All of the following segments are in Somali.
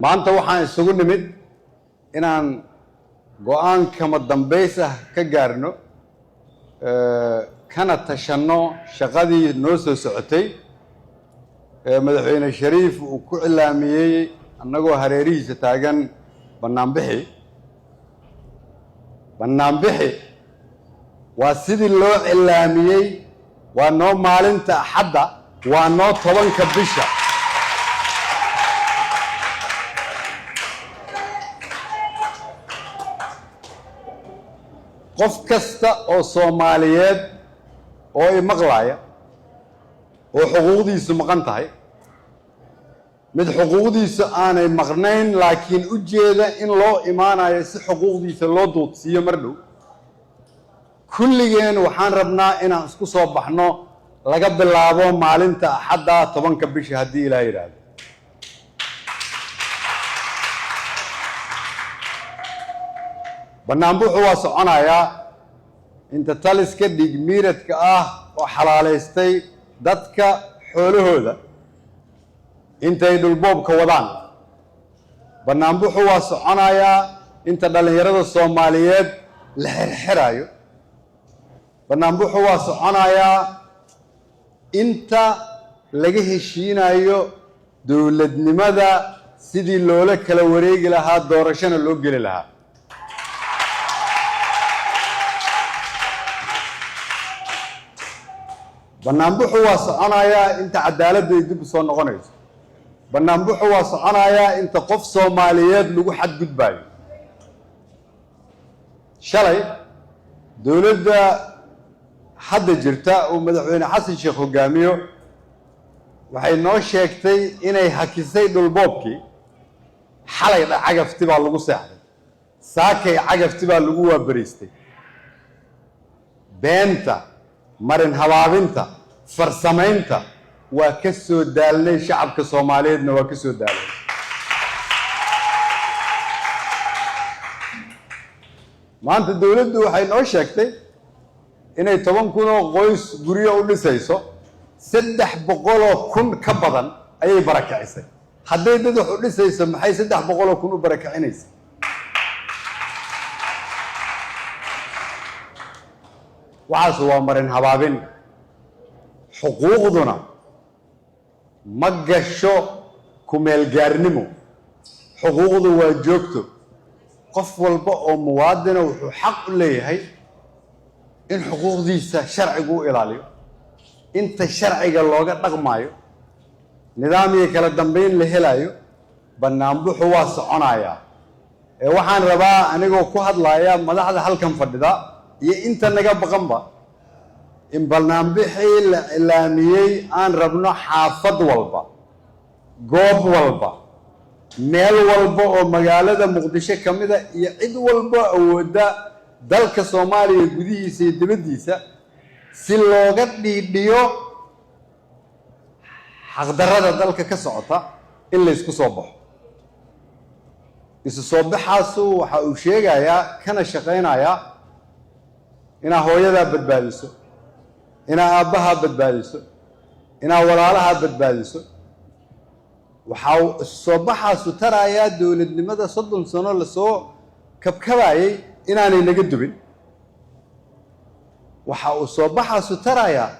Maanta waxaan isugu nimid inaan go'aan kama dambays ah ka gaarno, kana tashanno shaqadii noo soo socotay ee Madaxweyne Shariif uu ku cilaamiyey annagoo hareerihiisa taagan bannaanbixi. Bannaanbixi waa sidii loo cilaamiyey, waa noo maalinta Axadda, waa noo 10-ka bisha. Qof kasta oo Soomaaliyeed oo i maqlaaya oo xuquuqdiisu maqan tahay, mid xuquuqdiisu aanay maqnayn laakiin u jeeda in loo imaanayo si xuquuqdiisa loo duudsiiyo mar dhow, kulligeen waxaan rabnaa inaan isku soo baxno laga bilaabo maalinta Axadda, 10-ka bisha, haddii Ilaah yidhaahdo. Bannaanbuxu waa soconayaa inta taliska dhiigmiiradka ah oo xalaalaystay dadka xoolahooda intay dhulboobka wadaan. Bannaanbuxu waa soconayaa inta dhallinyarada Soomaaliyeed la xirxiraayo. Bannaanbuxu waa soconayaa inta laga heshiinayo dowladnimada sidii loola kala wareegi lahaa, doorashona loo geli lahaa. Bannaanbuxu waa soconayaa inta cadaaladdu ay dib u soo noqonayso. Bannaanbuxu waa soconayaa inta qof Soomaaliyeed lagu xadgudbaayo. Shalay dowladda hadda jirta uu Madaxweyne Xasan Sheekh hogaamiyo waxay noo sheegtay inay hakisay dhulboobkii. Xalay dha cagafti baa lagu seexday, saakay cagafti baa lagu waabariistay. Beenta, marin habaabinta, farsamaynta waa ka soo daalnay, shacabka Soomaaliyeedna waa ka soo daalnay. Maanta dowladdu waxay noo sheegtay inay 10,000 oo qoys guryo u dhisayso. 300,000 ka badan ayay barakicisay. Hadday dad wax u dhisayso, maxay 300,000 u barakicinaysa? Waxaas waa marin habaabin. Xuquuqduna ma gasho kumeelgaarnimo, xuquuqdu waa joogto. Qof walba oo muwaadina wuxuu xaq u leeyahay in xuquuqdiisa sharcigu u ilaaliyo. Inta sharciga looga dhaqmaayo, nidaam iyo kala dambeyn la helayo, bannaanbuxu waa soconayaa. Ee waxaan rabaa, anigoo ku hadlaaya madaxda halkan fadhida iyo inta naga baqanba, in bannaanbixii la cilaamiyey aan rabno xaafad walba, goob walba, meel walba oo magaalada Muqdisho ka mida iyo cid walba awoodda dalka Soomaaliya gudihiisa iyo dibaddiisa, si looga dhiidhiyo xaqdarrada dalka ka socota, in laysku soo baxo. Isu soo baxaasu waxa uu sheegayaa kana shaqaynayaa inaa hooyadaa badbaadiso, inaa aabbahaa badbaadiso, inaa walaalahaa badbaadiso. Waxaa isu soo baxaasu tarayaa dowladnimada 30 sano lasoo kabkabayay inaanay naga dubin. Waxa uu soo baxaasu tarayaa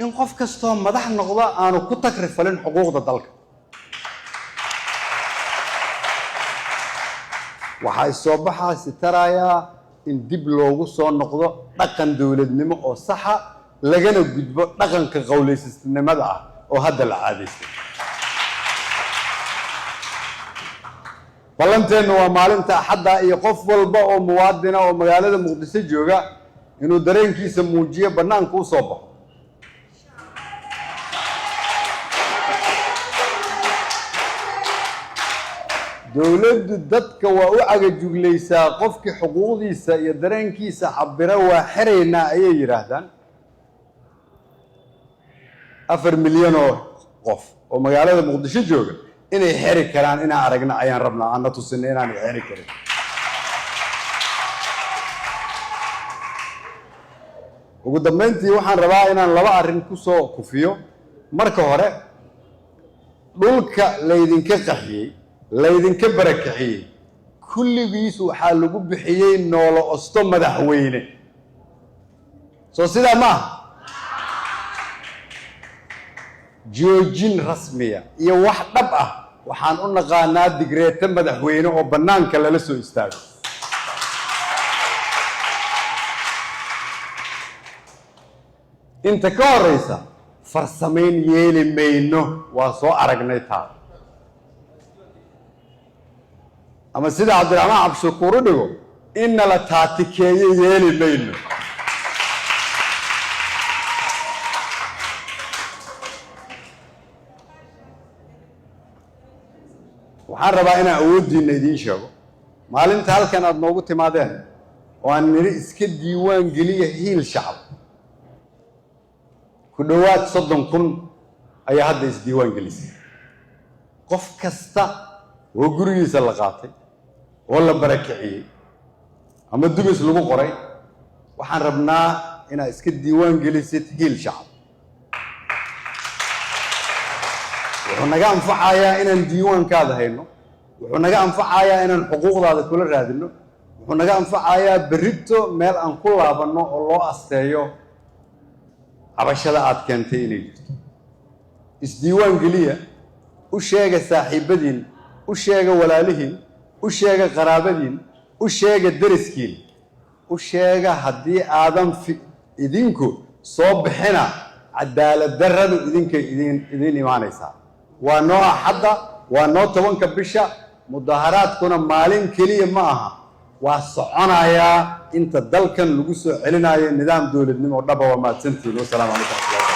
in qof kastoo madax noqda aanu ku takrifalin xuquuqda dalka. Waxaa isoo baxaasi tarayaa in dib loogu soo noqdo dhaqan dowladnimo oo saxa, lagana gudbo dhaqanka qowlaysasnimada ah oo hadda la caadaystay. Ballanteennu waa maalinta Axadda iyo qof walba oo muwaadina oo magaalada Muqdisho jooga inuu dareenkiisa muujiyo, bannaanka u soo baxo. Dowladdu dadka waa u cagajuglaysaa. Qofkii xuquuqdiisa iyo dareenkiisa cabira waa xiraynaa ayay yidhaahdaan. 4 milyan oo qof oo magaalada Muqdisho jooga inay xeri karaan inaan aragna ayaan rabnaa, aan na tusinay inaanay xeri karin. Ugu dambeyntii, waxaan rabaa inaan laba arrin ku soo kufiyo. Marka hore, dhulka laydinka qaxiyey Laydinka barakiciyey, kulligiis waxaa lagu bixiyey noolo osto madaxweyne. Soo sidaa ma aha? Joojin rasmiya iyo wax dhab ah waxaan u naqaanaa digreeto madaxweyne oo bannaanka lala soo istaago. Inta ka horeysa farsamayn yeeli mayno. Waa soo aragnay taa. Ama sida Cabdiraxmaan Cabdishakuur u dhigo, inna la taatikeeyo yeeli mayno. Waxaan rabaa inaan awooddiinna idiin sheego. Maalinta halkan aada noogu timaadeen oo aan nidhi iska diiwaan geliya Hiil Shacab, ku dhowaad 30,000 ayaa hadda isdiiwaan gelisay. Qof kasta oo gurigiisa la qaatay oo la barakiciyey ama dumis lagu qoray, waxaan rabnaa inaad iska diiwaan gelisid Hiil Shacab. Wuxuu naga anfacayaa inaan diiwaankaada hayno, wuxuu naga anfacayaa inaan xuquuqdaada kula raadino, wuxuu naga anfacayaa berrito meel aan ku laabanno oo loo asteeyo cabashada aad keentay inay jirto. Isdiiwaan geliya, u sheega saaxiibadiin, u sheega walaalihiin, u sheega qaraabadiin, u sheega deriskiin, u sheega. Haddii aadan idinku soo bixina, cadaalad darradu idinkay idin imaanaysaa. Waa noo Axadda, waa noo 10-ka bisha. Mudaharaadkuna maalin keliya ma aha, waa soconayaa inta dalkan lagu soo celinayo nidaam dowladnimo oo dhaba. Waa mahadsantihiin. Wasalaamu calaykum waraxmatullahi.